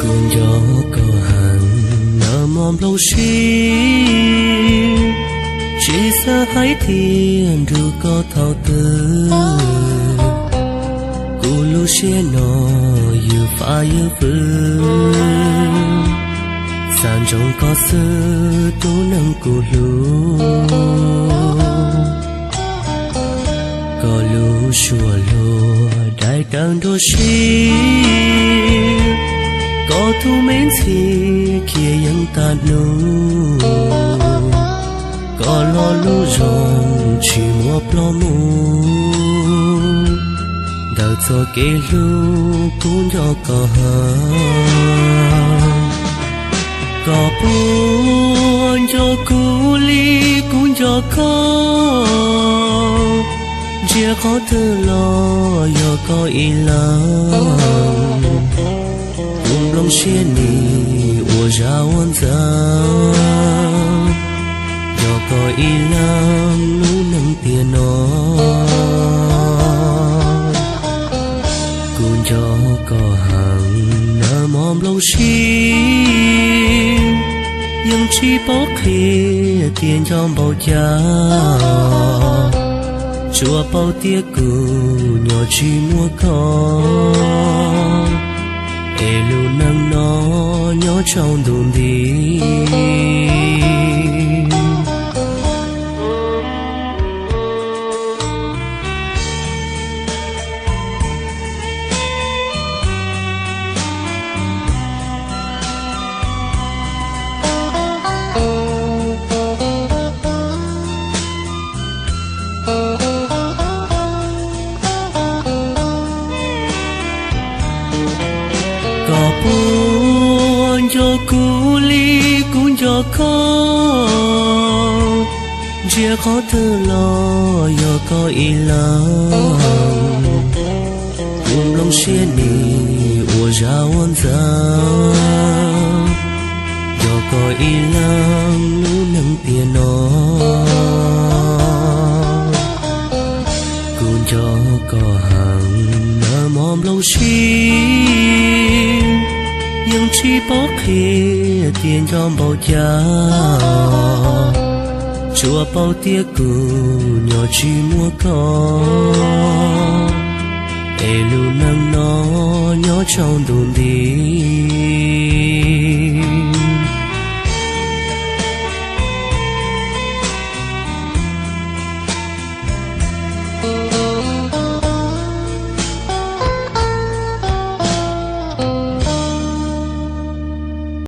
Kuv nco koj heev, nag hmo nplooj siab, tsis xav hais tias nrug koj thaum twg. Kuv lub siab no ywj fab ywj fwm, xav ntsoov koj xwb tus neeg kuv hlub. Koj lub suab hluas dai tawv nruab siab, koj tus me ntxhi khiav yeej tag num. Koj lo lub zoo tsis muaj ploj mus, ntawm txoj kev hlub kuv nco koj heev. Koj puas nco kuv li kuv nco koj? Ntsia qhov twg los yog koj ib leeg. Kuv nplooj siab nim ua zaj ua ntxeev, yog koj ib leeg lub neej tiam no. Kuv nco koj heev, nag hmo nplooj siab, yeej tsis paub qhia tias nco npaum cas. Tsuas paub tias kuv nyob tsis muaj koj, es lub neej no nyob tsaus ntuj nti. Koj puas nco kuv li kuv nco koj? Ntsia qhov twg los yog koj ib leeg. Kuv nplooj siab nim ua zaj ua ntxeev, yog koj ib leeg lub neej tiam no. Kuv nco koj heev, nag hmo nplooj siab, yeej tsis paub qhia tias nco npaum cas. Tsuas paub tias kuv nyob tsis muaj koj, es lub neej no nyob tsaus ntuj nti.